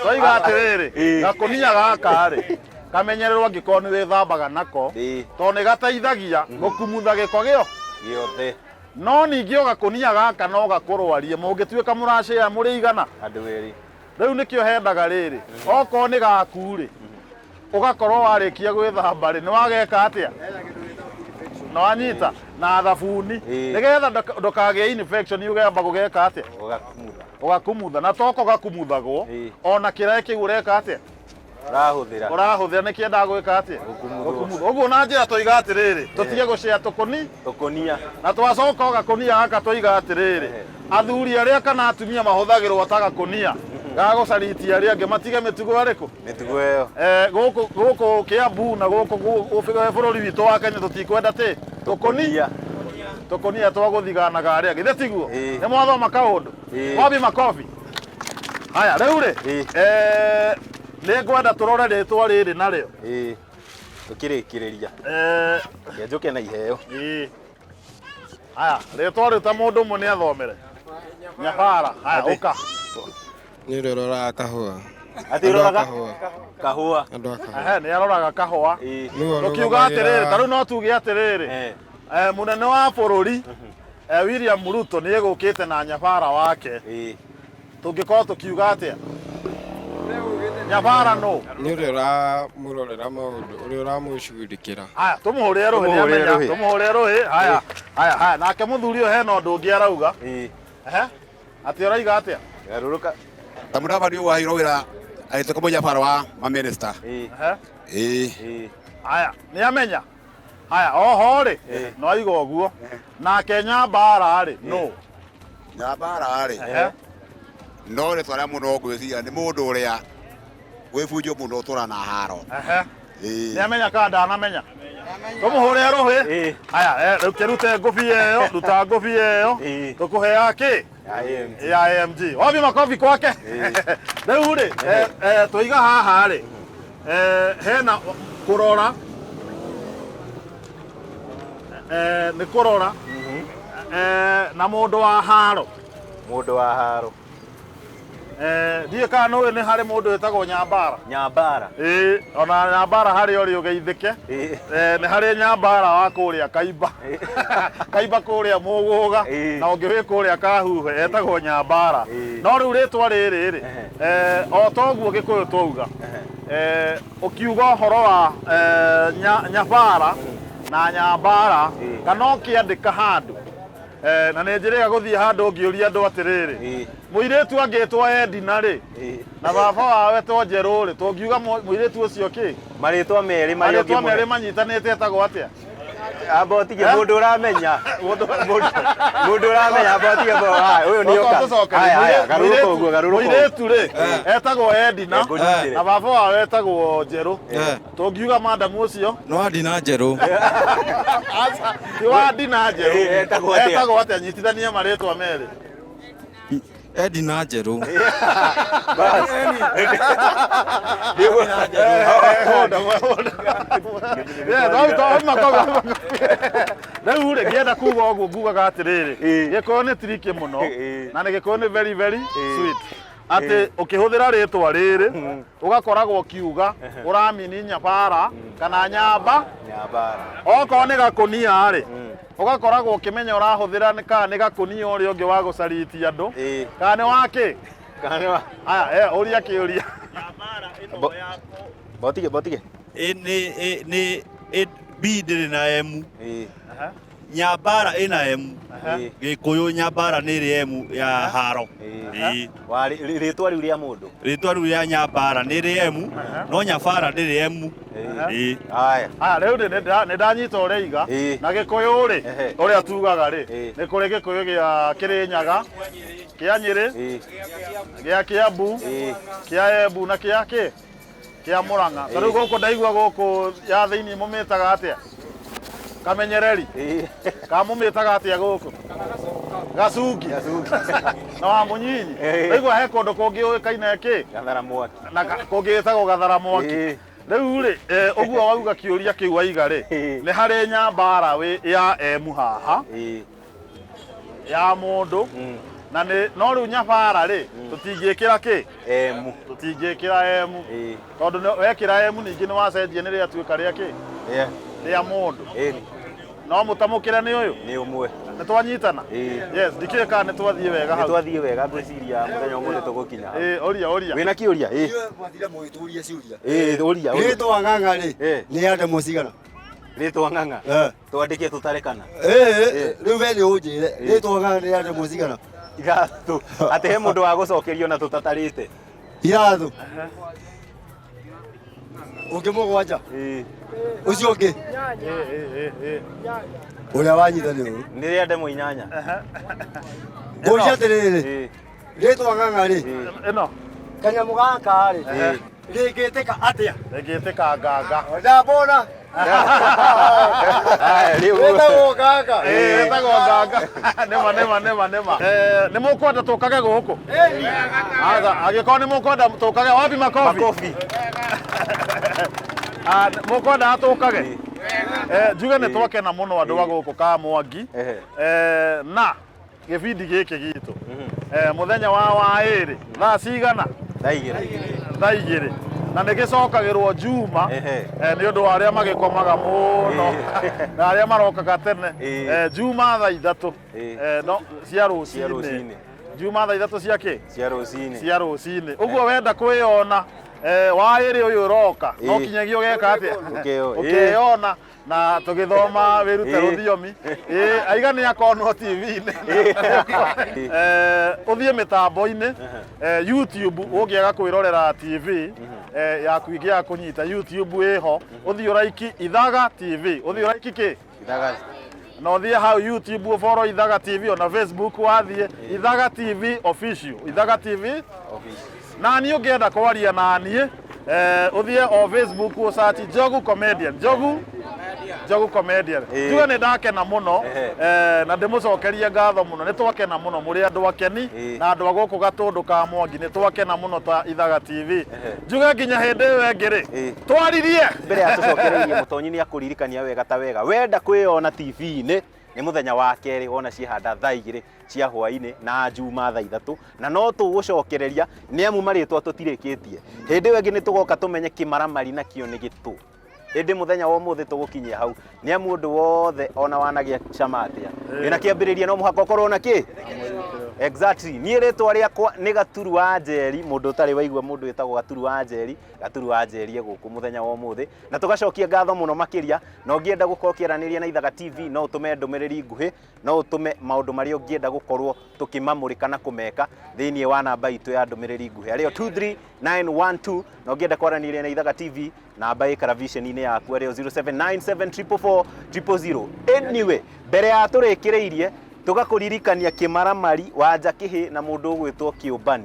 Twaiga atĩrĩrĩ, gakũnia gaka rĩ, kamenyererwo angĩkorwo nĩ wĩthambaga nako, tondũ nĩ gateithagia gũkumutha gĩko gĩo gĩothe. No ningĩ o gakũnia gaka no gakũrwarie mũngĩtuĩka mũracĩa mũrĩ igana andũ erĩ. Rĩu nĩkĩo hendaga rĩrĩ, okorwo nĩ gaku rĩ, ũgakorwo warĩkia gwĩthamba rĩ, nĩ wageka atĩa? Nĩ wanyita na thabuni nĩgetha ndũkagĩe infection ũgamba gũgeka atĩa? Ũgakumutha. Ũgakumutha na toko gakumuthagwo ona kĩraĩ kĩu ũreka atĩa? Ũrahũthĩra. Ũrahũthĩra nĩ kĩendaga gwĩka atĩa? Gũkumutha. Ũguo na njĩra tũiga atĩrĩrĩ, tũtige gũcea tũkũni Tũkũnia. Na twacoka o gakũnia gaka tũiga atĩrĩrĩ, athuri arĩa kana atumia mahũthagĩrwo ta gakũnia ga gũcaritia arĩa angĩ matige mĩtugo ĩrĩkũ? Mĩtugo ĩyo. Gũkũ gũkũ Kĩambu na gũkũ bũrũri witũ wa Kenya tũtikwenda tĩ tũkũnia tũkũnia twa gũthiganaga arĩa angĩ, githĩ tiguo? Nĩ mwathoma kaũndũ? Wapi makobi? Haya, rĩu rĩ, nĩ ngwenda tũrore rĩtwa rĩrĩ narĩo. Tũkĩrĩkĩrĩria. Reke njũke na iheo. Haya, rĩtwa rĩu ta mũndũ ũmwe nĩ athomere. Nyabara, haya ũka. Nĩ ũrĩa ũroraga kahũa. Atĩ ũroraga? Kahũa. Andũ a kahũa. Ehe, nĩ aroraga kahũa. Nĩwe Tũkiuga atĩrĩrĩ, ta rĩu no tuge atĩrĩrĩ, mũnene wa bũrũri William Ruto nĩ egũkĩte na nyabara wake. Tũngĩkorwo tũkiuga atĩa? Nyabara nũ? Nĩ ũrĩa ũramũrorera maũndũ, ũrĩa ũramũcugurikĩra. Haya, tũmũhũrĩre rũhĩ, Tũmũhũrĩre nĩamenya. rũhĩ. Tũmũhũrĩre rũhĩ. Haya, haya, haya. Nake mũthuri ũyũ hena ũndũ ũngĩ arauga. Ehe. Atĩ ũraiga atĩa? Garũrũka. Ta mũdavadi ũyũ waheirwo wĩra agĩtuĩka mũnyabara wa mamĩnĩsta. Ehe. Ĩĩ. Haya, nĩ amenya. Haya, oho rĩ, no aiga ũguo. Nake Nyambara rĩ, nũ? Nyambara rĩ, no rĩtwa rĩa mũno ngwĩciria nĩ mũndũ ũrĩa wĩ bunjo mũno ũtũra na haro. Ehe. Ĩĩ. Nĩ amenya kana ndanamenya? Tũmũhũrĩre rũhĩ. Haya, rĩu kĩrute ngũbia ĩyo, ruta ngũbia ĩyo. Tũkũhea kĩ? Ya AMG. Wapi makobi kwake? Rĩu rĩ, tũiga haha rĩ, hena kũrora, nĩ kũrora, na mũndũ wa haro. Mũndũ wa haro. Ndiũĩ kana nĩũĩ nĩ harĩ mũndũ wĩtagwo Nyambara. Nyambara. Ĩĩ, ona Nyambara harĩ ũrĩ ũgeithĩke. Nĩ harĩ Nyambara wa kũrĩa Kaimba. Kaimba kũrĩa Mũgũga na ũngĩ wĩ kũrĩa Kahuhe etagwo Nyambara. No rĩu rĩtwa rĩrĩ rĩ, o toguo Gĩkũyũ twauga, ũkiuga ũhoro wa Nyabara na Nyambara kana ũkĩandĩka handũ, na nĩ njĩrĩga gũthiĩ handũ ngĩũria andũ atĩrĩrĩ, mũirĩtu angĩtwo Edina rĩ, na baba wao etwo Njerũ rĩ, tũngiuga mũirĩtu ũcio kĩ? Marĩtwa merĩ marĩa Marĩtwa ũngĩmũhe. merĩ manyitanĩte etagwo atĩa? Amba ũtige mũndũ ũramenya. Mũndũ ũramenya amba ũtige haya ũyũ nĩ oka. Haya haya garũrũka ũguo garũrũka. Mũirĩtu rĩ, etagwo Edina Ngũnyitĩre. na baba wao etagwo Njerũ. Tũngiuga madamu ũcio No Andina Njerũ. Aca, ti wa Ndina Njerũ. Etagwo atĩa? Etagwo atĩa? Nyitithania marĩtwa merĩ. Edina Njerũ. Rĩu rĩ, ngĩenda kuga ũguo ngugaga atĩrĩrĩ, Gĩkũyũ nĩ tricky mũno na nĩ Gĩkũyũ nĩ very very sweet. Atĩ ũkĩhũthĩra rĩtwa rĩrĩ ũgakoragwo ũkiuga ũramini nyabara kana nyamba. Nyambara. Okorwo nĩ gakũnia rĩ, ũgakoragwo ũkĩmenya ũrahũthĩra kana nĩ gakũnia ũrĩa ũngĩ wa gũcaritia andũ kana nĩ wa kĩ? Kana nĩ wa Haya, ũria kĩũria. Botige botige. Nĩ nĩ B ndĩrĩ na M. Nyambara ĩna M. Gĩkũyũ Nyambara nĩ ĩrĩ M ya haro. Wa rĩtwa rĩu rĩa mũndũ. Rĩtwa rĩu rĩa Nyambara nĩ ĩrĩ M, no Nyabara ndĩrĩ M. Ĩĩ. Haya. Aya, rĩu nĩ ndanyita ũrĩa iga na gĩkũyũ rĩ ũrĩa tugaga rĩ nĩ kũrĩ gĩkũyũ gĩa Kĩrĩnyaga, kĩa Nyĩrĩ, gĩa Kĩambu, kĩa Embu na kĩa kĩ kĩa Mũrang'a. Ta rĩu gũkũ ndaigua gũkũ ya thĩinĩ mũmĩtaga atĩa? Kamenyereri. Ka mũmĩtaga atĩa gũkũ? Gacungi. Na wa mũnyinyi. Ndaigua he kũndũ kũngĩ ũĩkaine kĩ? Gathara mwaki. Na kũngĩ gĩtagwo gathara mwaki. Rĩu rĩ, ũguo wauga kĩũria kĩu waiga rĩ, nĩ harĩ nyambara ya emu haha ya mũndũ na nĩ no rĩu nyabara rĩ tũtingĩkĩra kĩ emu tũtingĩkĩra emu tondũ wekĩra emu ningĩ nĩ wacenjia nĩ rĩatuĩka rĩa kĩ rĩa mũndũ no mũtamũkĩre nĩ ũyũ nĩ ũmwe nĩ twanyitana yes ndikĩũĩ kana nĩ twathiĩ wega nĩ hau twathiĩ wega ngwĩciria mũthenya ũmũthĩ tũgũkinya hau. Ĩĩ, ũria ũria wĩna kĩũria ĩĩ Mwathire mũgĩtũria ciũria. ĩĩ ũria ũria. Rĩtwa ng'ang'a rĩ nĩ ya ndemwa cigana? Rĩtwa ng'ang'a twandĩke tũtare kana Ĩĩ, rĩu we nĩ ũnjĩre rĩtwa ng'ang'a nĩ ya ndemwa cigana? Ithatũ. Atĩ he mũndũ wa gũcokerio na tũtatarĩte. Ithatũ. Ũngĩ mũgwanja. Ũcio ũngĩ. Ũrĩa wanyita nĩ ũyũ. Nĩ rĩa ndemwa inyanya. Ngũria atĩrĩrĩ, rĩtwa ng'ang'a rĩ, ĩno kanyamũ gaka rĩ, rĩngĩtĩka atĩa? Rĩngĩtĩka nganga. Ndambona. Wĩtagwo nganga. Ĩĩ, wĩtagwo nganga. Nĩma nĩma nĩma nĩma. Nĩ mũkwenda tũkage gũkũ? Aca, angĩkorwo nĩ mũkwenda tũkage wapi makobi? Makobi. Ah, mũkwenda tũkage? Njuge nĩ twakena mũno andũ a gũkũ Kamwangi. Na gĩbindi gĩkĩ gitũ mũthenya wa waĩrĩ thaa cigana? Thaa igĩrĩ. Thaa igĩrĩ. Na nĩ gĩcokagĩrwo Juma nĩ ũndũ wa arĩa magĩkomaga mũno na arĩa marokaga tene. Juma thaa ithatũ no cia Cia rũcinĩ. rũcinĩ. Juma thaa ithatũ cia kĩ? Cia rũcinĩ. Cia rũcinĩ. Ũguo wenda kwĩyona waĩrĩ ũyũ ũroka no kinyagia ũgeka atĩa? Ũkeyona na tũgĩthoma wĩrute rũthiomi. Ĩĩ, aiga nĩ akonwo TV-inĩ. Ũthiĩ mĩtambo-inĩ YouTube ũngĩaga kwĩrorera TV yaku ingĩaga kũnyita YouTube ĩho ũthiĩ ũraiki Ithaga TV ũthiĩ ũraiki kĩ? Ithaga. Na ũthiĩ hau YouTube ũboro Ithaga TV ona Facebook wathiĩ Ithaga TV official Ithaga TV na niĩ ũngĩenda kwaria na niĩ ũthiĩ o Facebook ũsearch Njogu Comedian Njogu Njogu Comedian njuge nĩ ndakena mũno na ndĩmũcokerie ngatho mũno nĩ twakena mũno mũrĩ andũ akeni na andũ a gũkũ Gatũndũ ka Mwangi nĩ twakena mũno ta Ithaga TV njuge nginya hĩndĩ ĩyo ĩngĩ rĩ twaririe mbere ya tũcokereirie mũtonyi nĩ akũririkania wega ta wega wenda kwĩyona TV-inĩ nĩ mũthenya wa kerĩ wona ciehanda thaa igĩrĩ cia hwainĩ na Juma thaa ithatũ na no tũgũcokereria nĩ amu marĩtwa tũtirĩkĩtie hĩndĩ ĩyo ĩngĩ nĩ tũgoka tũmenye kĩmaramari nakĩo nĩ gĩtũ ĩndĩ mũthenya wa ũmũthĩ tũgũkinyia hau nĩ amu ũndũ wothe ona wanagĩa cama atĩa wĩna kĩambĩrĩria no mũhaka ũkorwo na kĩ exactly niĩ rĩtwa rĩakwa nĩ Gaturu wa Njeri mũndũ ũtarĩ waigua mũndũ wĩtagwo Gaturu wa Njeri Gaturu wa Njeri e gũkũ mũthenya wa ũmũthĩ na tũgacokia ngatho mũno makĩria na ũngĩenda gũkorwo ũkĩaranĩria na Ithaga TV no ũtũme ndũmĩrĩri nguhĩ no ũtũme maũndũ marĩa ũngĩenda gũkorwo tũkĩmamũrĩka na kũmeka thĩinĩ wa namba itũ ya ndũmĩrĩri nguhĩ arĩyo 23912 na ũngĩenda kwaranĩria na Ithaga TV namba ĩ karaviceni-inĩ yaku arĩyo 0797444000 anyway mbere ya tũrĩkĩrĩirie tũgakũririkania kĩmaramari wa Njakĩhĩ na mũndũ ũgwĩtwo Kĩũmbani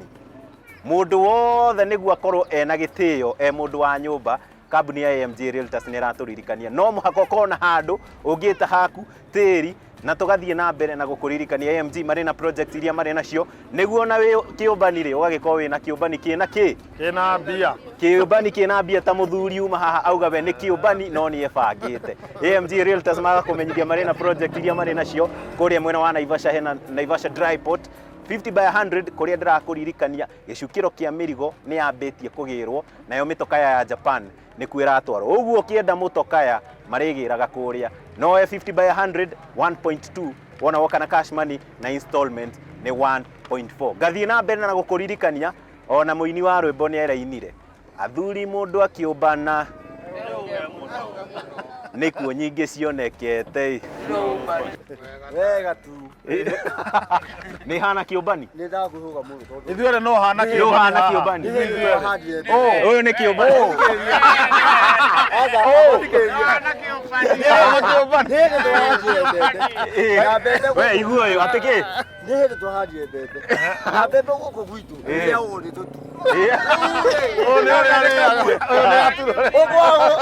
mũndũ wothe nĩguo akorwo ena gĩtĩo e mũndũ wa nyũmba kambuni ya AMG Realtors nĩ ĩratũririkania no mũhaka ũkorwo na handũ ũngĩta haku tĩri na tũgathiĩ na mbere na gũkũririkania AMG marĩ na project iria marĩ nacio nĩguo na wĩ kĩũmbani rĩ ũgagĩkorwo wĩna kĩũmbani kĩna kĩ kĩna mbia kĩũmbani kĩna mbia ta mũthuri uma haha auga we nĩ kĩũmbani no nĩ ebangĩte AMG Realtors magakũmenyithia marĩ na project iria marĩ nacio kũrĩa mwena wa Naivasha hena Naivasha Dry Port 50 by 100 kũrĩa ndĩrakũririkania gĩcukĩro kĩa mĩrigo nĩ yambĩtie kũgĩrwo nayo mĩtokaya ya Japan nĩkuo ĩratwarwo ũguo ũkĩenda mũtokaya marĩgĩraga kũrĩa no oe 50 by 100 1.2 wona woka na cash money na installment nĩ 1.4 ngathiĩ na mbere na gũkũririkania ona mũini wa rwĩmbo nĩ arainire athuri mũndũ akĩũmbana Nĩ ikuũ nyingĩ cionekete. Wega tu. Nĩ hana kĩũmbani. Nĩ ndakwĩhoka mũno tondũ Ithuerĩ no hana Nĩ ũhana kĩũmbani. Nĩ hĩndĩ twahandire mbembe. Ũyũ nĩ kĩũmbani. Aca, Nĩ hana kĩũmbani. Nĩ hĩndĩ twahandire mbembe. Na mbembe We igua ũyũ atĩ kĩ? Nĩ hĩndĩ twahandire mbembe. Na mbembe gũkũ gwitũ ĩrĩagwo nĩ tũturo. Ũyũ nĩ ũrĩa arĩaga. Ũyũ nĩ aturore. Ũkwagwo.